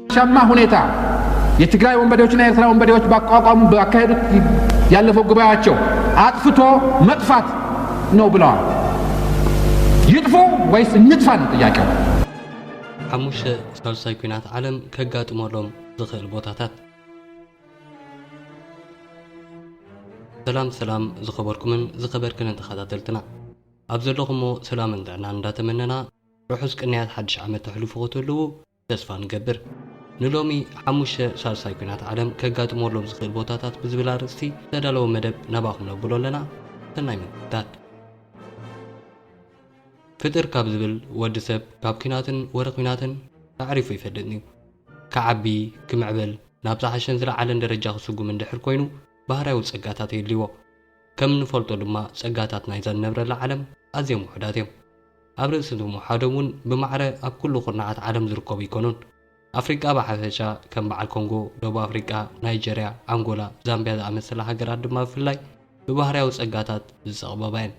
ሻማ ሁኔታ የትግራይ ወንበዴዎችና የኤርትራ ወንበዴዎች ባቋቋሙ ባካሄዱት ያለፈው ጉባኤያቸው አጥፍቶ መጥፋት ነው ብለዋል። ይጥፉ ወይስ እንጥፋ ነው ጥያቄው። ሓሙሽተ ሳልሳይ ኲናት ዓለም ከጋጥመሎም ዝኽእል ቦታታት። ሰላም ሰላም ዝኸበርኩምን ዝኸበርክንን ተኸታተልትና፣ ኣብ ዘለኹሞ ሰላምን ጥዕናን እንዳተመነና፣ ርሑስ ቅንያት ሓድሽ ዓመት ተሕልፉ ክትህልዉ ተስፋ ንገብር። ንሎሚ ሓሙሽተ ሳልሳይ ኲናት ዓለም ከጋጥመሎም ዝኽእል ቦታታት ብዝብል ኣርእስቲ ዝተዳለወ መደብ ናባኹም ነብሎ ኣለና። ሰናይ ምክትታል። ፍጥር ካብ ዝብል ወዲ ሰብ ካብ ኲናትን ወረ ኲናትን ኣዕሪፉ ይፈልጥን እዩ። ክዓቢ፣ ክምዕብል፣ ናብ ዝሓሸን ዝለዓለን ደረጃ ክስጉም እንድሕር ኮይኑ ባህርያዊ ጸጋታት የድልይዎ። ከም እንፈልጦ ድማ ጸጋታት ናይዛ ንነብረላ ዓለም ኣዝዮም ውሑዳት እዮም። ኣብ ርእሲ እቲ ምውሓዶም እውን ብማዕረ ኣብ ኩሉ ኩርናዓት ዓለም ዝርከቡ ኣይኮኑን። ኣፍሪቃ ብሓፈሻ ከም በዓል ኮንጎ፣ ደቡብ ኣፍሪቃ፣ ናይጀርያ፣ ኣንጎላ፣ ዛምቢያ ዝኣመሰላ ሃገራት ድማ ብፍላይ ብባህርያዊ ጸጋታት ዝጸቕበባ እየን።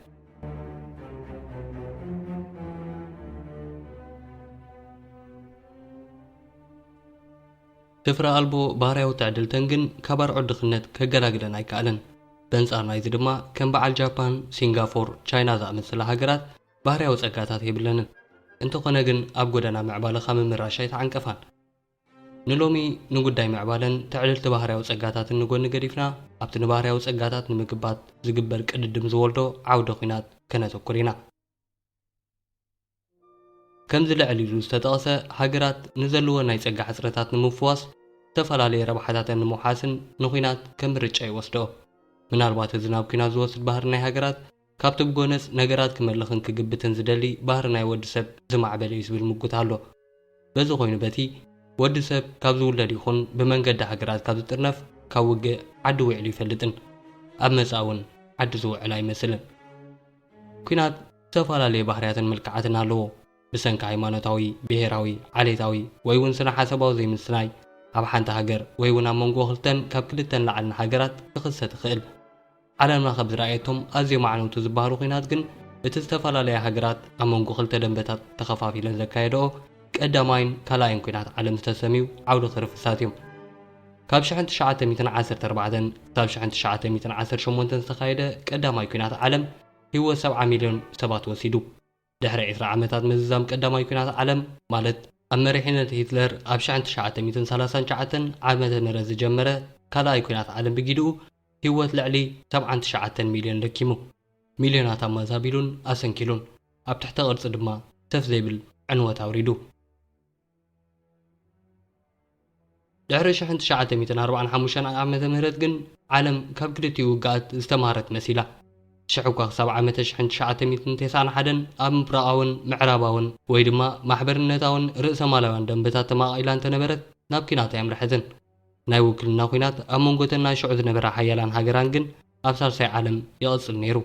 ስፍራ ኣልቦ ባህርያዊ ትዕድልተን ግን ካብ ኣርዑት ድኽነት ከገላግለን ኣይከኣለን። በንጻር ናይዚ ድማ ከም በዓል ጃፓን፣ ሲንጋፎር፣ ቻይና ዝኣመሰላ ሃገራት ባህርያዊ ጸጋታት የብለንን። እንተኾነ ግን ኣብ ጎደና ምዕባለ ካብ ምምራሽ ኣይተዓንቀፋን። ንሎሚ ንጉዳይ ምዕባለን ትዕድልቲ ባህርያዊ ጸጋታትን ንጎኒ ገዲፍና ኣብቲ ንባህርያዊ ጸጋታት ንምግባት ዝግበር ቅድድም ዝወልዶ ዓውደ ኲናት ከነተኩር ኢና። ከምዚ ልዕል ኢሉ ዝተጠቕሰ፣ ሃገራት ንዘለወን ናይ ጸጋ ሕጽረታት ንምፍዋስ ዝተፈላለየ ረብሓታተን ንምውሓስን ንኹናት ከም ምርጫ ይወስድኦ። ምናልባት እዚ ናብ ኲናት ዝወስድ ባህሪ ናይ ሃገራት ካብቲ ብጎነጽ ነገራት ክመልኽን ክግብትን ዝደሊ ባህሪ ናይ ወዲ ሰብ ዝማዕበለ እዩ ዝብል ምጉት ኣሎ። በዚ ኮይኑ በቲ ወዲ ሰብ ካብ ዝውለድ ይኹን ብመንገዲ ሃገራት ካብ ዝጥርነፍ ካብ ውግእ ዓዲ ውዒሉ ይፈልጥን ኣብ መጻእ እውን ዓዲ ዝውዕል ኣይመስልን። ኲናት ዝተፈላለየ ባህርያትን ምልክዓትን ኣለዎ። ብሰንኪ ሃይማኖታዊ፣ ብሄራዊ፣ ዓሌታዊ ወይ እውን ስነ ሓሳባዊ ዘይምስናይ ኣብ ሓንቲ ሃገር ወይ እውን ኣብ መንጎ ክልተን ካብ ክልተን ላዕልን ሃገራት ክኽሰት ይኽእል። ዓለምና ካብ ዝረኣየቶም ኣዝዮም ኣዕነውቲ ዝበሃሉ ኲናት ግን እቲ ዝተፈላለያ ሃገራት ኣብ መንጎ ክልተ ደንበታት ተኸፋፊለን ዘካየደኦ ቀዳማይን ካልኣይን ኲናት ዓለም ዝተሰምዩ ዓውደ ክርፍሳት እዮም። ካብ ሽሕን ትሽዓተ ሚእትን ዓሰርተ ኣርባዕተን ክሳብ ሽሕን ትሽዓተ ሚእትን ዓሰርተ ሸሞንተን ዝተኻየደ ቀዳማይ ኲናት ዓለም ህይወት ሰብዓ ሚልዮን ሰባት ወሲዱ። ድሕሪ ዕስራ ዓመታት ምዝዛም ቀዳማይ ኲናት ዓለም፣ ማለት ኣብ መሪሕነት ሂትለር ኣብ ሽሕን ትሽዓተ ሚእትን ሰላሳን ትሽዓተን ዓመተ ምህረት ዝጀመረ ካልኣይ ኲናት ዓለም ብጊድኡ ህይወት ልዕሊ ሰብዓን ትሽዓተን ሚልዮን ለኪሙ። ሚልዮናት ኣማዛቢሉን ኣሰንኪሉን። ኣብ ትሕተ ቅርጺ ድማ ተፍ ዘይብል ዕንወት ኣውሪዱ። ድሕሪ ሽሕን ትሽዓተ ሚእትን ኣርባዓን ሓሙሽተን ዓመተ ምህረት ግን ዓለም ካብ ክልቲኡ ውግኣት ዝተማህረት መሲላ። ሽሕ እኳ ክሳብ ዓመተ ሽሕን ትሽዓተ ሚእትን ተስዓን ሓደን ኣብ ምብራቓውን ምዕራባውን ወይ ድማ ማሕበርነታውን ርእሰ ማላውያን ደንበታት ተማቓቒላ እንተነበረት ናብ ኲናት ኣየምረሐትን። ናይ ውክልና ኲናት ኣብ መንጎተን ናይ ሽዑ ዝነበራ ሓያላን ሃገራን ግን ኣብ ሳልሳይ ዓለም ይቐጽል ነይሩ።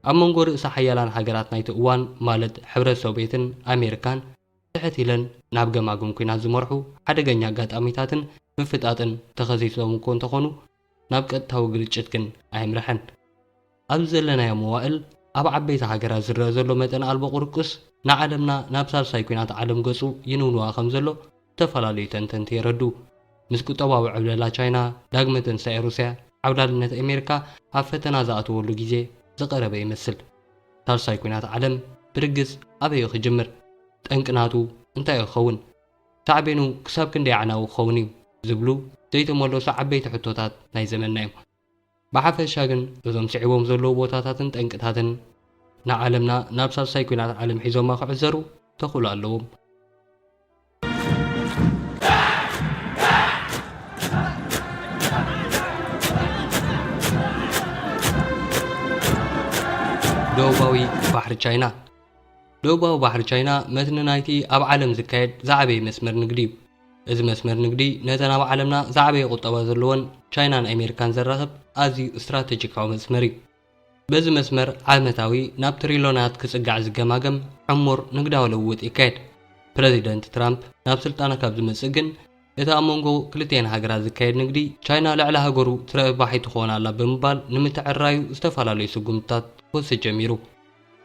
ኣብ መንጎ ርእሰ ሓያላን ሃገራት ናይቲ እዋን ማለት ሕብረት ሶቭየትን ኣሜሪካን ትሕት ኢለን ናብ ገማግም ኲናት ዝመርሑ ሓደገኛ ኣጋጣሚታትን ምፍጣጥን ተኸሲቶም እኮ እንተኾኑ ናብ ቀጥታዊ ግርጭት ግን ኣየምረሐን። ኣብዚ ዘለናዮ መዋእል ኣብ ዓበይቲ ሃገራት ዝረኣ ዘሎ መጠን ኣልቦ ቁርቁስ ንዓለምና ናብ ሳልሳይ ኲናት ዓለም ገጹ ይንውንዋ ከም ዘሎ ዝተፈላለዩ ተንተንቲ የረድኡ። ምስ ቁጠባዊ ዕብለላ ቻይና፣ ዳግመ ትንሳኤ ሩስያ፣ ዓውዳልነት ኣሜሪካ ኣብ ፈተና ዝኣተወሉ ግዜ ዝቐረበ ይመስል። ሳልሳይ ኲናት ዓለም ብርግጽ ኣበይ እዩ ክጅምር? ጠንቂ ናቱ እንታይ እዩ ክኸውን? ሳዕቤኑ ክሳብ ክንደይ ኣዕናዊ ክኸውን እዩ? ዝብሉ ዘይተመለሱ ዓበይቲ ሕቶታት ናይ ዘመንና እዮም። ብሓፈሻ ግን እዞም ስዒቦም ዘለዉ ቦታታትን ጠንቅታትን ንዓለምና ናብ ሳልሳይ ኲናት ዓለም ሒዞማ ክዕዘሩ ተኽእሎ ኣለዎም። ደቡባዊ ባሕሪ ቻይና። ደቡባዊ ባሕሪ ቻይና መትኒ ናይቲ ኣብ ዓለም ዝካየድ ዝዓበየ መስመር ንግዲ እዩ። እዚ መስመር ንግዲ ነተን ኣብ ዓለምና ዝዓበየ ቁጠባ ዘለወን ቻይናን ኣሜሪካን ዘራኽብ ኣዝዩ ስትራተጂካዊ መስመር እዩ። በዚ መስመር ዓመታዊ ናብ ትሪልዮናት ክጽጋዕ ዝገማገም ዕሙር ንግዳዊ ልውውጥ ይካየድ። ፕረዚደንት ትራምፕ ናብ ስልጣን ካብ ዝመጽእ ግን እቲ ኣብ መንጎ ክልቲኤን ሃገራት ዝካየድ ንግዲ ቻይና ልዕሊ ሃገሩ ትረባሕ ኣይትኾን ኣላ ብምባል ንምትዕርራዩ ዝተፈላለዩ ስጉምትታት ክወስድ ጀሚሩ።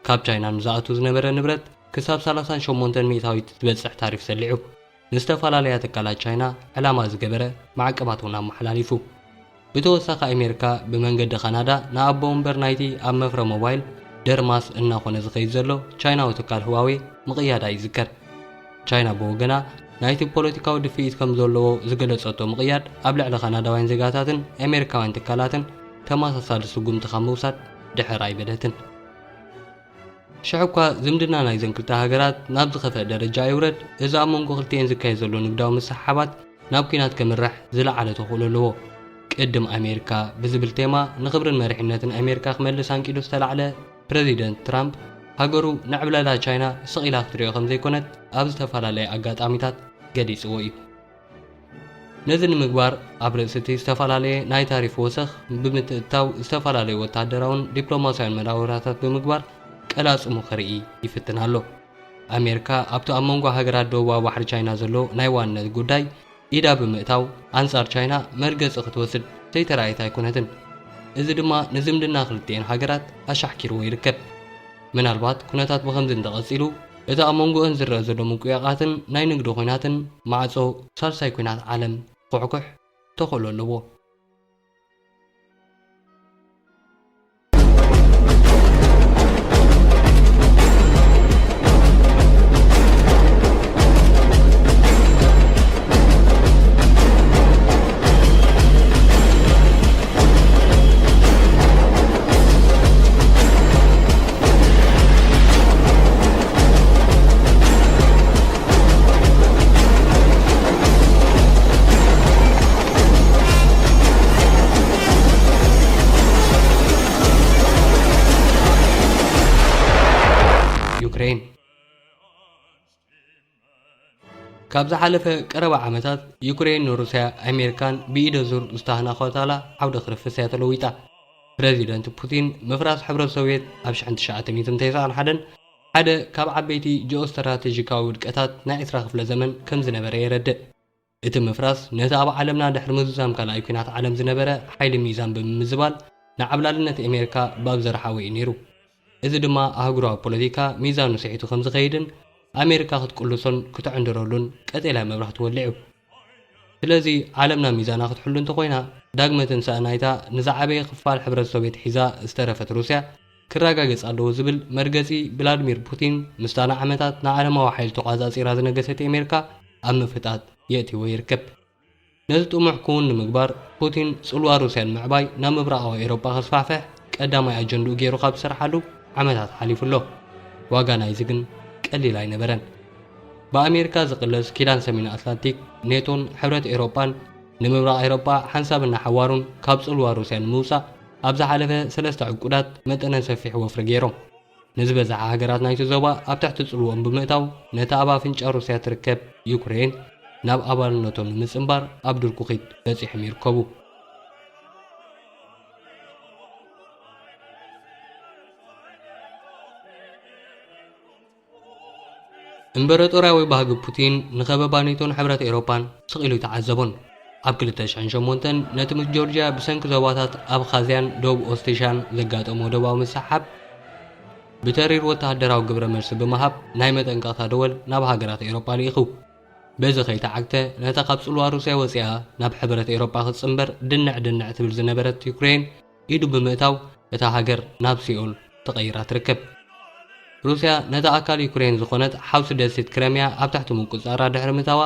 ካብ ቻይና ንዝኣቱ ዝነበረ ንብረት ክሳብ ሰላሳን ሸሞንተን ሚእታዊት ዝበጽሕ ታሪፍ ሰሊዑ። ንዝተፈላለያ ትካላት ቻይና ዕላማ ዝገበረ ማዕቀባት እውን ኣመሓላሊፉ። ብተወሳኺ ኣሜሪካ ብመንገዲ ካናዳ ንኣቦ ወንበር ናይቲ ኣብ መፍረ ሞባይል ደርማስ እናኾነ ዝኸይድ ዘሎ ቻይናዊ ትካል ህዋዌ ምቕያዳ ይዝከር። ቻይና ብወገና ናይቲ ፖለቲካዊ ድፍኢት ከም ዘለዎ ዝገለጸቶ ምቕያድ ኣብ ልዕሊ ካናዳውያን ዜጋታትን ኣሜሪካውያን ትካላትን ተመሳሳሊ ስጉምቲ ካብ ምውሳድ ድሕር ኣይበለትን። ሽሕ እኳ ዝምድና ናይዘን ክልተ ሃገራት ናብ ዝኸፍአ ደረጃ ኣይውረድ፣ እዚ ኣብ መንጎ ክልቲኤን ዝካየድ ዘሎ ንግዳዊ ምስሕሓባት ናብ ኲናት ከምርሕ ዝለዓለ ተኽእሎ ኣለዎ። ቅድም ኣሜሪካ ብዝብል ቴማ ንኽብርን መሪሕነትን ኣሜሪካ ክመልስ ኣንቂዱ ዝተላዕለ ፕረዚደንት ትራምፕ፣ ሃገሩ ንዕብለላ ቻይና ስቕ ኢላ ክትሪኦ ከም ዘይኮነት ኣብ ዝተፈላለየ ኣጋጣሚታት ገሊጽዎ እዩ። ነዚ ንምግባር ኣብ ርእሲ እቲ ዝተፈላለየ ናይ ታሪፍ ወሰኽ ብምትእትታው ዝተፈላለዩ ወተሃደራውን ዲፕሎማስያውን መዳወራታት ብምግባር ቀላጽሙ ከርኢ ይፍትን ኣሎ። ኣሜሪካ ኣብቲ ኣብ መንጎ ሃገራት ደቡባዊ ባሕሪ ቻይና ዘሎ ናይ ዋንነት ጉዳይ ኢዳ ብምእታው ኣንጻር ቻይና መርገጺ ክትወስድ ዘይተራእየት ኣይኮነትን። እዚ ድማ ንዝምድና ክልቲኤን ሃገራት ኣሻሕኪርዎ ይርከብ። ምናልባት ኩነታት ብኸምዚ እንተቐጺሉ፣ እቲ ኣብ መንጎአን ዝረአ ዘሎ ምቁያቓትን ናይ ንግዲ ኲናትን ማዕጾ ሳልሳይ ኲናት ዓለም ክኹሕኩሕ ተኽእሎ ኣለዎ። ዩክሬን። ካብ ዝሓለፈ ቀረባ ዓመታት፣ ዩክሬን ንሩስያ ኣሜሪካን ብኢደ ዙር ዝተሃናኸታላ ዓውደ ክርፍስ እያ ተለዊጣ። ፕረዚደንት ፑቲን ምፍራስ ሕብረት ሶቭየት ኣብ ሽሕን ትሽዓተ ሚእትን ተስዓን ሓደን ሓደ ካብ ዓበይቲ ጂኦስትራተጂካዊ ውድቀታት ናይ ዕስራ ክፍለ ዘመን ከም ዝነበረ የረድእ። እቲ ምፍራስ ነቲ ኣብ ዓለምና ድሕሪ ምዝዛም ካልኣይ ኲናት ዓለም ዝነበረ ሓይሊ ሚዛን ብምምዝባል ንዓብላልነት ኣሜሪካ ባብ ዘርሓወ እዩ ነይሩ። እዚ ድማ ኣህጉራዊ ፖለቲካ ሚዛኑ ስሒቱ ከም ዝኸይድን ኣሜሪካ ክትቅልሶን ክትዕንድረሉን ቀጤላይ መብራህቲ ወሊዑ። ስለዚ ዓለምና ሚዛና ክትሕሉ እንተኾይና፣ ዳግመ ትንሳእ ናይታ ንዝዓበየ ክፋል ሕብረት ሶቭየት ሒዛ ዝተረፈት ሩስያ ክረጋገጽ ኣለዎ ዝብል መርገጺ ቭላድሚር ፑቲን ምስታ ንዓመታት ንዓለማዊ ሓይሊ ተቋጻጺራ ዝነገሰት ኣሜሪካ ኣብ ምፍጣጥ የእትይዎ ይርከብ። ነዚ ጥሙሕ ክውን ንምግባር ፑቲን ጽልዋ ሩስያ ንምዕባይ ናብ ምብራቓዊ ኤውሮጳ ከስፋሕፍሕ ቀዳማይ ኣጀንድኡ ገይሩ ካብ ዝሰርሓሉ ዓመታት ሓሊፉ ኣሎ። ዋጋ ናይዚ ግን ቀሊል ኣይነበረን። ብኣሜሪካ ዝቕለስ ኪዳን ሰሜን ኣትላንቲክ፣ ኔቶን ሕብረት ኤውሮጳን ንምብራቕ ኤውሮጳ ሓንሳብ እናሓዋሩን ካብ ጽልዋ ሩስያ ንምውጻእ ኣብ ዝሓለፈ ሰለስተ ዕቁዳት መጠነ ሰፊሕ ወፍሪ ገይሮም። ንዝበዝሓ ሃገራት ናይቲ ዞባ ኣብ ትሕቲ ጽልውኦም ብምእታው፣ ነታ ኣብ ኣፍንጫ ሩስያ ትርከብ ዩክሬን ናብ ኣባልነቶም ንምጽንባር ኣብ ድርኩኺት በጺሖም ይርከቡ። እምበረጦርያዊ ባህጊ ፑቲን ንኸበባ ኔቶን ሕብረት ኤውሮጳን ስቕ ኢሉ ኣይተዓዘቦን። ኣብ ክልተ ሽሕን ሸሞንተን ነቲ ምስ ጆርጅያ ብሰንኪ ዞባታት ኣብኻዝያን ደቡብ ኦስቴሻን ዘጋጠሞ ዶባዊ ምስሕሓብ ብተሪር ወተሃደራዊ ግብረ መልሲ ብምሃብ ናይ መጠንቀቕታ ደወል ናብ ሃገራት ኤውሮጳ ልኢኹ። በዚ ከይተዓግተ ነታ ካብ ጽልዋ ሩስያ ወጺኣ ናብ ሕብረት ኤውሮጳ ክትጽንበር ድንዕ ድንዕ ትብል ዝነበረት ዩክሬን ኢዱ ብምእታው እታ ሃገር ናብ ሲኦል ተቐይራ ትርከብ። ሩስያ ነታ ኣካል ዩክሬን ዝኾነት ሓውሲ ደሴት ክረምያ ኣብ ትሕቲ ምቁጽጻራ ድሕሪ ምእታዋ፣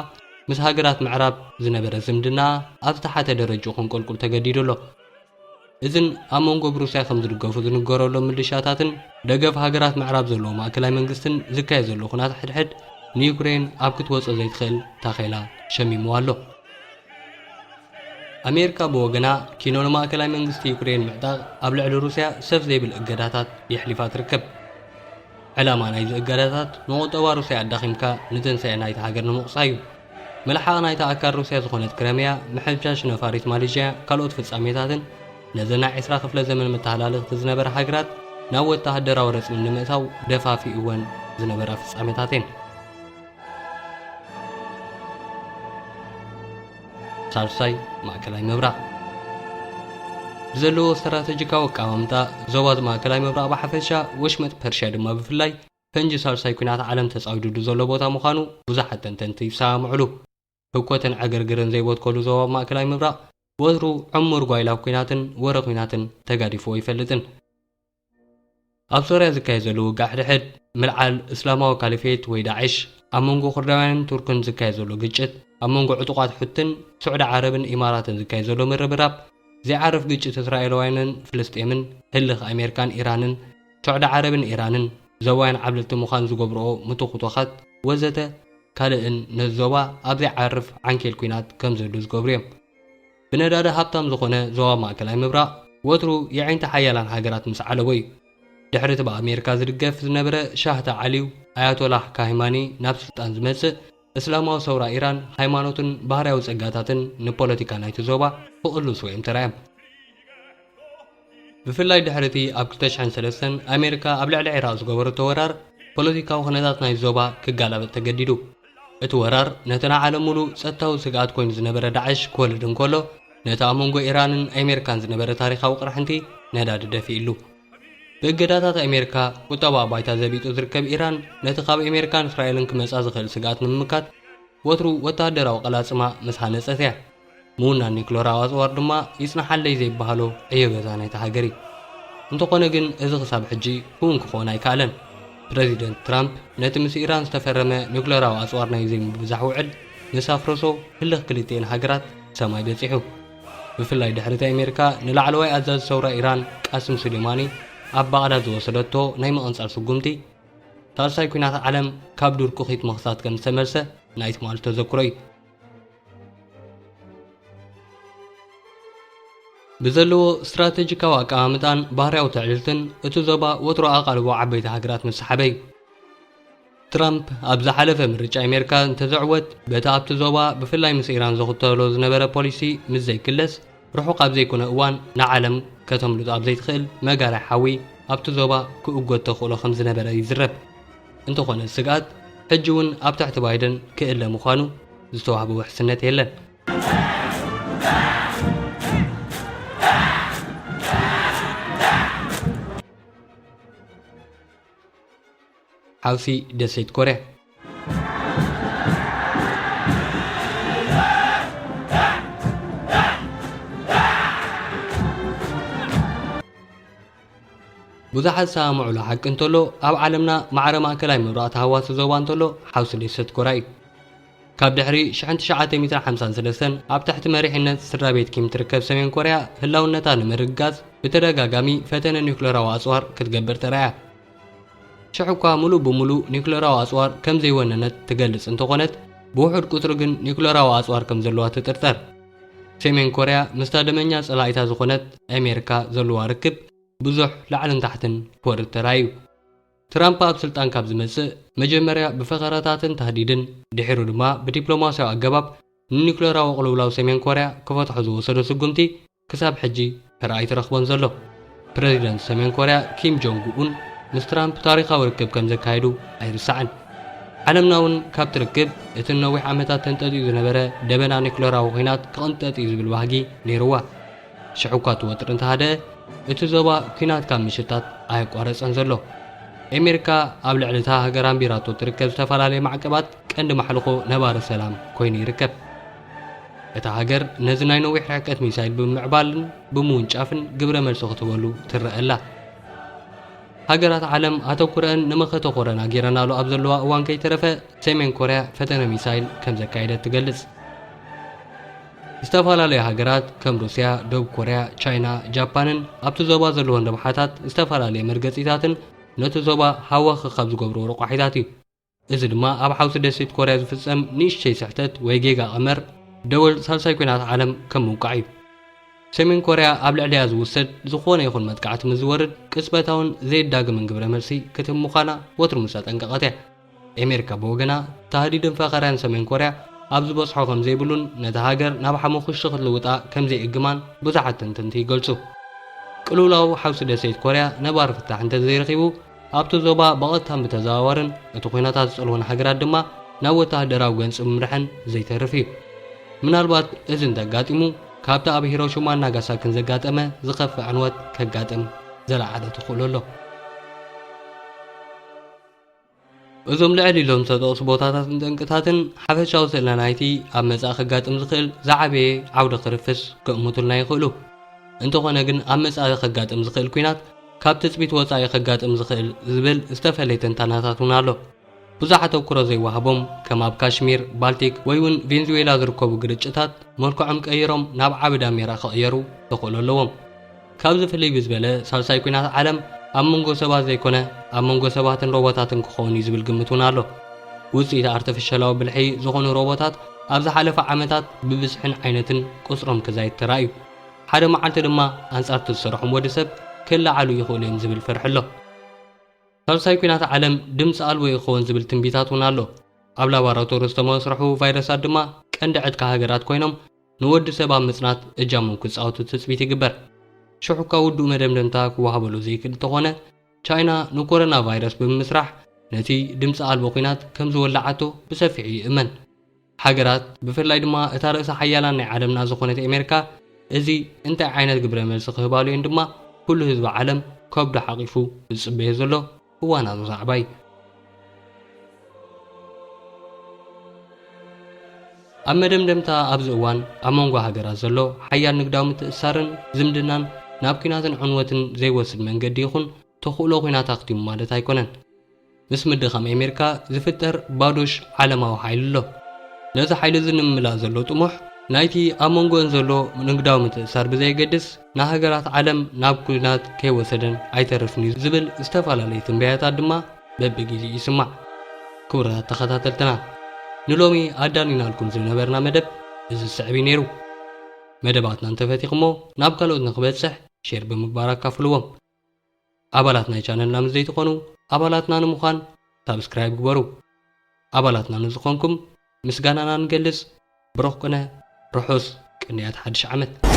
ምስ ሃገራት ምዕራብ ዝነበረ ዝምድና ኣብ ዝተሓተ ደረጃኡ ከንቆልቁል ተገዲዱ ኣሎ። እዝን ኣብ መንጎ ብሩስያ ከም ዝድገፉ ዝንገረሎም ምልሻታትን ደገፍ ሃገራት ምዕራብ ዘለዎ ማእከላይ መንግስትን ዝካየድ ዘሎ ኩናት ሕድሕድ ንዩክሬን ኣብ ክትወጾ ዘይትኽእል ታኼላ ሸሚምዋ ኣሎ። ኣሜሪካ ብወገና ኪኖ ንማእከላይ መንግስቲ ዩክሬን ምዕጣቕ ኣብ ልዕሊ ሩስያ ሰፍ ዘይብል እገዳታት የሕሊፋ ትርከብ። ዕላማ ናይዚ እገዳታት ንቁጠባ ሩስያ ኣዳኺምካ ንትንሳኤ ናይቲ ሃገር ንምቑጻይ እዩ። ምልሓቕ ናይታ ኣካል ሩስያ ዝኾነት ክረምያ፣ ምሕምሻሽ ነፋሪት ማሌዥያ፣ ካልኦት ፍጻሜታትን ነዘን ናይ ዕስራ ክፍለ ዘመን መተሃላለኽቲ ዝነበራ ሃገራት ናብ ወተሃደራዊ ረጽሚ ንምእታው ደፋፊእወን ዝነበራ ፍጻሜታት እየን። ሳልሳይ፣ ማእከላይ ምብራቕ። ብዘለዎ ስትራተጂካዊ ኣቀማምጣ፣ ዞባ ማእከላይ ምብራቕ ብሓፈሻ፣ ወሽመጥ ፐርሽያ ድማ ብፍላይ፣ ፈንጂ ሳልሳይ ኲናት ዓለም ተጻዊዱሉ ዘሎ ቦታ ምዃኑ ብዙሓት ተንተንቲ ይሰማምዑሉ። ህኮትን ዕግርግርን ዘይበትከሉ ዞባ ማእከላይ ምብራቕ ወትሩ ዕሙር ጓይላ ኲናትን ወረ ኲናትን ተጋዲፉ ኣይፈልጥን። ኣብ ሶርያ ዝካየድ ዘሎ ውግእ ሕድሕድ፣ ምልዓል እስላማዊ ካሊፌት ወይ ዳዕሽ፣ ኣብ መንጎ ኩርዳውያንን ቱርክን ዝካየድ ዘሎ ግጭት፣ ኣብ መንጎ ዕጡቓት ሑትን ስዑዲ ዓረብን ኢማራትን ዝካየድ ዘሎ ምርብራብ፣ ዘይዓርፍ ግጭት እስራኤላውያንን ፍልስጤምን፣ ህልኽ ኣሜሪካን ኢራንን፣ ስዑዲ ዓረብን ኢራንን፣ ዞባውያን ዓብለልቲ ምዃን ዝገብርኦ ምትኹቷኻት ወዘተ ካልእን ነዚ ዞባ ኣብ ዘይዓርፍ ዓንኬል ኲናት ከም ዝህሉ ዝገብሩ እዮም። ብነዳዲ ሃብታም ዝኾነ ዞባ ማእከላይ ምብራቕ ወትሩ የዒንቲ ሓያላን ሃገራት ምስ ዓለቦ እዩ። ድሕሪ እቲ ብኣሜሪካ ዝድገፍ ዝነበረ ሻህ ተዓልዩ ኣያቶላህ ካሂማኒ ናብ ስልጣን ዝመጽእ፣ እስላማዊ ሰውራ ኢራን ሃይማኖትን ባህርያዊ ጸጋታትን ንፖለቲካ ናይቲ ዞባ ክቕልሱ እዮም ተራእዮም። ብፍላይ ድሕሪ እቲ ኣብ ክልተ ሽሕን ሰለስተን ኣሜሪካ ኣብ ልዕሊ ዒራቕ ዝገበረቶ ወራር፣ ፖለቲካዊ ኩነታት ናይ ዞባ ክጋላበጥ ተገዲዱ። እቲ ወራር ነቲ ንዓለም ሙሉእ ጸጥታዊ ስግኣት ኮይኑ ዝነበረ ዳዕሽ ክወልድ እንከሎ፣ ነቲ ኣብ መንጎ ኢራንን ኣሜሪካን ዝነበረ ታሪኻዊ ቅርሕንቲ ነዳዲ ደፊእሉ። ብእገዳታት ኣሜሪካ ቁጠባ ባይታ ዘቢጡ ዝርከብ ኢራን፣ ነቲ ካብ ኣሜሪካን እስራኤልን ክመጻ ዝኽእል ስግኣት ንምምካት፣ ወትሩ ወተሃደራዊ ቀላጽማ ምስ ሃነጸት እያ። ምውናን ኒክለራዊ ኣጽዋር ድማ ይጽንሓለይ ዘይበሃሎ ዕዮ ገዛ ናይታ ሃገር እዩ። እንተኾነ ግን፣ እዚ ክሳብ ሕጂ ክውን ክኸውን ኣይከኣለን። ፕረዚደንት ትራምፕ ነቲ ምስ ኢራን ዝተፈረመ ኒክለራዊ ኣጽዋር ናይ ዘይምብዛሕ ውዕል ምስ ኣፍረሶ፣ ህልኽ ክልቲኤን ሃገራት ሰማይ በጺሑ። ብፍላይ ድሕሪ እቲ ኣሜሪካ ንላዕለዋይ ኣዛዚ ሰውራ ኢራን ቃስም ሱሌማኒ ኣብ ባቕዳድ ዝወሰደቶ ናይ ምቕንጻል ስጉምቲ፣ ሳልሳይ ኲናት ዓለም ካብ ዱር ኩኺት መኽሳት ከም ዝተመልሰ ናይ ትማሊ ተዘክሮ እዩ። ብዘለዎ ስትራተጂካዊ ኣቀማምጣን ባህርያዊ ትዕድልትን፣ እቲ ዞባ ወትሩ ኣቓልቦ ዓበይቲ ሃገራት መሰሓበ እዩ። ትራምፕ ኣብ ዝሓለፈ ምርጫ ኣሜሪካ እንተዘዕወት፣ በቲ ኣብቲ ዞባ ብፍላይ ምስ ኢራን ዝኽተሎ ዝነበረ ፖሊሲ ምስ ዘይክለስ፣ ርሑቕ ኣብ ዘይኮነ እዋን ንዓለም ከተምልጦ ኣብ ዘይትኽእል መጋርያ ሓዊ ኣብቲ ዞባ ክእጎድ ተኽእሎ ከም ዝነበረ ይዝረብ። እንተኾነ፣ ስግኣት ሕጂ እውን ኣብ ትሕቲ ባይደን ክእለ ምዃኑ ዝተዋህበ ውሕስነት የለን። ሓውሲ ደሴት ኮርያ። ብዙሓት ዝሰማምዑሉ ሓቂ እንተሎ፣ ኣብ ዓለምና ማዕረ ማእከላይ ምብራቕ ተሃዋሲ ዞባ እንተሎ፣ ሓውሲ ደሴት ኮርያ እዩ። ካብ ድሕሪ ሽሕን ትሽዓተ ሚእትን ሓምሳን ሰለስተን ኣብ ትሕቲ መሪሕነት ስድራ ቤት ኪም ትርከብ ሰሜን ኮርያ፣ ህላውነታ ንምርግጋጽ ብተደጋጋሚ ፈተነ ኒውክለራዊ ኣጽዋር ክትገብር ተራእያ። ሽሕ እኳ ምሉእ ብምሉእ ኒውክለራዊ ኣጽዋር ከም ዘይወነነት ትገልጽ እንተኾነት፣ ብውሑድ ቁጽሪ ግን ኒውክለራዊ ኣጽዋር ከም ዘለዋ ትጥርጠር። ሰሜን ኮርያ ምስታ ደመኛ ጸላኢታ ዝኾነት ኣሜሪካ ዘለዋ ርክብ ብዙሕ ላዕልን ታሕትን ክወርድ ተራእዩ። ትራምፕ ኣብ ስልጣን ካብ ዝመጽእ፣ መጀመርያ ብፈኸራታትን ታህዲድን፣ ድሒሩ ድማ ብዲፕሎማስያዊ ኣገባብ ንኒውክለራዊ ቅልውላው ሰሜን ኮርያ ክፈትሖ ዝወሰዶ ስጉምቲ፣ ክሳብ ሕጂ ተራእዩ ኣይተረኽቦን ዘሎ። ፕረዚደንት ሰሜን ኮርያ ኪም ጆንግ ኡን ምስ ትራምፕ ታሪኻዊ ርክብ ከም ዘካየዱ ኣይርሳዕን። ዓለምና እውን ካብቲ ርክብ፣ እቲ ንነዊሕ ዓመታት ተንጠጢኡ ዝነበረ ደበና ኒውክለራዊ ኲናት ክቕንጠጥ እዩ ዝብል ባህጊ ነይርዋ። ሽሕ እኳ እቲ ወጥሪ እንተሃደአ፣ እቲ ዞባ ኲናት ካብ ምሽታት ኣየቋረጸን ዘሎ። ኣሜሪካ ኣብ ልዕሊ እታ ሃገር ኣንቢራቶ እትርከብ ዝተፈላለየ ማዕቀባት ቀንዲ ማሕልኾ ነባሪ ሰላም ኮይኑ ይርከብ። እታ ሃገር ነዚ ናይ ነዊሕ ርሕቀት ሚሳይል ብምምዕባልን ብምውንጫፍን ግብረ መልሲ ክትህበሉ ትረአ ኣላ። ሃገራት ዓለም ኣተኩረአን ንመኸተ ኮረና ጌረናሉ ኣብ ዘለዋ እዋን ከይተረፈ፣ ሰሜን ኮርያ ፈተነ ሚሳይል ከም ዘካየደት ትገልጽ። ዝተፈላለዩ ሃገራት ከም ሩስያ፣ ደቡብ ኮርያ፣ ቻይና፣ ጃፓንን ኣብቲ ዞባ ዘለወን ረብሓታት ዝተፈላለየ መርገጺታትን ነቲ ዞባ ሃዋኺ ካብ ዝገብርዎ ረቋሒታት እዩ። እዚ ድማ ኣብ ሓውሲ ደሴት ኮርያ ዝፍጸም ንእሽተይ ስሕተት ወይ ጌጋ ቀመር ደወል ሳልሳይ ኲናት ዓለም ከም ምውቃዕ እዩ። ሰሜን ኮርያ ኣብ ልዕሊኣ ዝውሰድ ዝኾነ ይኹን መጥቃዕቲ ምስ ዝወርድ ቅጽበታውን ዘየዳግምን ግብረ መልሲ ክትህብ ምዃና ወትሩ ምስ ኣጠንቀቐት እያ። ኣሜሪካ ብወገና፣ ታህዲድን ፈኸራን ሰሜን ኮርያ ኣብ ዝበጽሖ ከም ዘይብሉን ነታ ሃገር ናብ ሓሙኽሽቲ ክትልውጣ ከም ዘይእግማን ብዙሓት ተንተንቲ ይገልጹ። ቅልውላው ሓውሲ ደሴት ኮርያ ነባሪ ፍታሕ እንተዘይረኺቡ፣ ኣብቲ ዞባ ብቐጥታን ብተዘዋዋርን እቲ ኲናታት ዝጸልወን ሃገራት ድማ ናብ ወተሃደራዊ ገንጺ ምምርሐን ዘይተርፍ እዩ። ምናልባት እዚ እንተጋጢሙ፣ ካብቲ ኣብ ሂሮሺማን ናጋሳኪን ዘጋጠመ ዝኸፍእ ዕንወት ከጋጥም ዝለዓለ ተኽእሎ ኣሎ። እዞም ልዕል ኢሎም ዝተጠቕሱ ቦታታትን ጠንቅታትን ሓፈሻዊ ስእለ ናይቲ ኣብ መጻኢ ከጋጥም ዝኽእል ዝዓበየ ዓውደ ክርፍስ ክእምቱልና ይኽእሉ። እንተኾነ ግን ኣብ መጻኢ ከጋጥም ዝኽእል ኲናት ካብ ትጽቢት ወጻኢ ከጋጥም ዝኽእል ዝብል ዝተፈለየ ትንታናታት እውን ኣሎ። ብዙሕ ኣተኩሮ ዘይወሃቦም ከም ኣብ ካሽሚር፣ ባልቲክ ወይ እውን ቬንዙዌላ ዝርከቡ ግርጭታት መልክዖም ቀይሮም ናብ ዓቢ ዳሜራ ክቕየሩ ተኽእሎ ኣለዎም። ካብዚ ፍልይ ብዝበለ ሳልሳይ ኲናት ዓለም ኣብ መንጎ ሰባት ዘይኮነ ኣብ መንጎ ሰባትን ሮቦታትን ክኸውን እዩ ዝብል ግምት እውን ኣሎ። ውፅኢት ኣርተፊሻላዊ ብልሒ ዝኾኑ ሮቦታት ኣብ ዝሓለፈ ዓመታት ብብዝሕን ዓይነትን ቁፅሮም ክዛይድ ተራእዩ። ሓደ መዓልቲ ድማ ኣንጻር እቲ ዝሰርሖም ወዲ ሰብ ክለዓሉ ይኽእሉ እዮም ዝብል ፍርሒ ኣሎ። ሳልሳይ ኲናት ዓለም ድምፂ ኣልቦ ይኸውን ዝብል ትንቢታት እውን ኣሎ። ኣብ ላቦራቶሪ ዝተመስርሑ ቫይረሳት ድማ ቀንዲ ዕጥቂ ሃገራት ኮይኖም ንወዲ ሰብ ኣብ ምጽናት እጃሞም ክጻወቱ ትጽቢት ይግበር። ሽሑ እኳ ውዱእ መደምደምታ ክወሃበሉ ዘይክእል እንተኾነ፣ ቻይና ንኮሮና ቫይረስ ብምምስራሕ ነቲ ድምፂ ኣልቦ ኲናት ከም ዝወላዓቶ ብሰፊሑ ይእመን። ሃገራት፣ ብፍላይ ድማ እታ ርእሰ ሓያላን ናይ ዓለምና ዝኾነት ኣሜሪካ፣ እዚ እንታይ ዓይነት ግብረ መልሲ ክህባሉ እየን ድማ ኩሉ ህዝቢ ዓለም ከብዱ ሓቒፉ ዝጽበዮ ዘሎ እዋናዊ ዛዕባ እዩ። ኣብ መደምደምታ ኣብዚ እዋን ኣብ መንጎ ሃገራት ዘሎ ሓያል ንግዳዊ ምትእስሳርን ዝምድናን ናብ ኲናትን ዕንወትን ዘይወስድ መንገዲ ይኹን ተኽእሎ ኲናት ኣኽቲሙ ማለት ኣይኮነን። ምስ ምድኻም ኣሜሪካ ዝፍጠር ባዶሽ ዓለማዊ ሓይሊ ኣሎ። ነዚ ሓይሊ እዚ ንምምላእ ዘሎ ጥሙሕ ናይቲ ኣብ መንጎአን ዘሎ ንግዳዊ ምትእስሳር ብዘየገድስ ንሃገራት ዓለም ናብ ኲናት ከይወሰደን ኣይተርፍን እዩ ዝብል ዝተፈላለዩ ትንበያታት ድማ በብግዜኡ ይስማዕ። ክቡራት ተኸታተልትና፣ ንሎሚ ኣዳሊናልኩም ዝነበርና መደብ እዚ ዝስዕብ እዩ ነይሩ። መደባትና እንተፈቲኹሞ ናብ ካልኦት ንክበጽሕ ሼር ብምግባር ኣካፍልዎም። ኣባላት ናይ ቻነልና ምስ ዘይትኾኑ ኣባላትና ንምዃን ሳብስክራይብ ግበሩ። ኣባላትና ንዝኾንኩም ምስጋናና ንገልጽ። ብሩኽ ቅነ፣ ርሑስ ቅንያት ሓድሽ ዓመት።